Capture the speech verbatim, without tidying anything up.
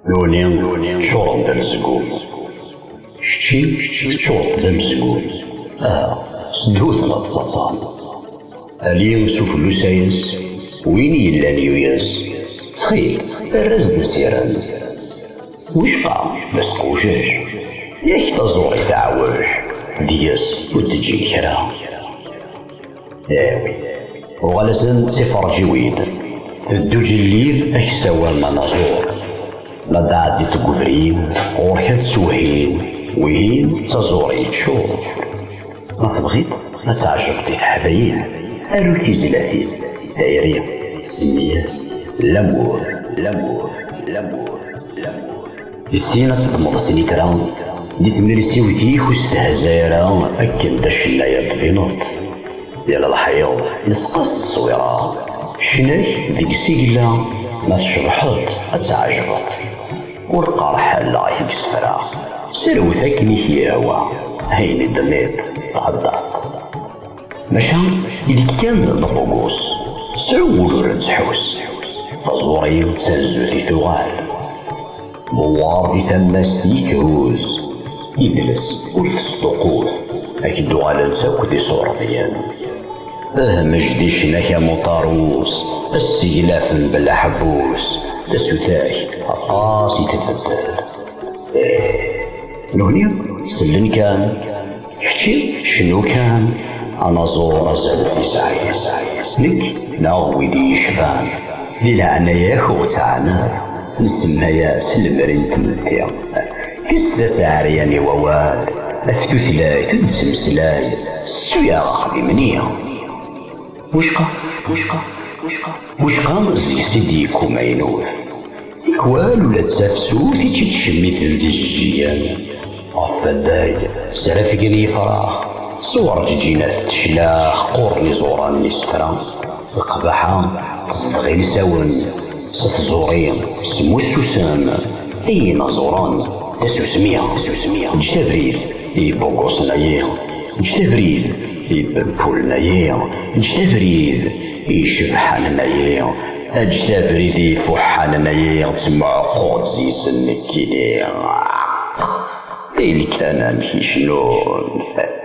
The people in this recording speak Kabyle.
Nuni ččuren d amezgun. Kečči teččureḍ d amezgun. Aha, sedhu-ten ad ttaḍsan. Ali s ufellus-ayes, win yellan yuyes. Ttxil, err-as-d asirem. Wicqa d asqujac. Yak taẓuri teɛwej, deg-s ur d-ǧǧin kra. Awi, uɣal-asen d tiferǧiwin. Teddu ǧellib ak-ssawalen anaẓur. Ma d-ɛeddiḍ deg ubrid, ɣur-k ad ttwehhin. Wihin d taẓuri yeččur. Ma tebɣiḍ ad tɛejbeḍ i teḥdayin, aru tizlatin. Tayri, semmi-yas L'amour, l'amour, l'amour, l'amour. Issin ad teddmeḍ snitra di tmelsiwt-ik ur stehza ara akken d acennay ad tbineḍ. Yal lḥiḍ nesqas tteswira. Ccna-k deg-s i yella, ma tcebḥeḍ ad tɛejbeḍ. Ur qqar ḥelleɣ-ak deg isefra, serwet akken i k-yehwa, ayen i d-tenniḍ tɛeddaḍ. Maca ili-k kan d abugus, sɛu wul ur nettḥus. Taẓuri d tanezzut i tuɣal. Dewwer di tammast i k-thuz, idles ur tesṭuqut, ad k-d-uɣalent akk d iṣurdiyen. Hmej di ccna-k am uṭarus, ass-iglafen bla ḥebbus, tasuta-k aṭas i tbeddel. Ih, nutni sellen kan, kečči cnu kan, anaẓur azal ur t-yesɛi. Nekk neɣ wid i yecban, di leɛnaya-k ur ɣ-ttɛanad, nsemma-yas lemri n tmetti. Kkes d aseɛryan i wawal, af tutlayt ur d-ttmeslay, ssu-yaɣ axdim-nni. Wicqa, wicqa, wicqa, wicqa zik-s i d-yekk umaynut. Tikwal ula d tafsut i tt-ittcemmiten d ijeǧǧigen. Ɣef wadday, srafgen yifrax, s werǧeǧǧinat n teclax qquren iẓuran n isefra. Leqbaḥa tezdeɣ ilsawen, s tẓuri, s mussusem, i yinaẓuren, tasusmi, tasusmi. Ǧǧet abrid i yibugusen-ayi, ǧǧet abrid i yibenpulen-ayi, ǧǧet abrid i yicebḥanen-ayi, ǧǧet abrid i yifuḥḥanen-ayi, ttmuɛquɣ-d zzi-sen nekkini. Tili kan amek i cennun.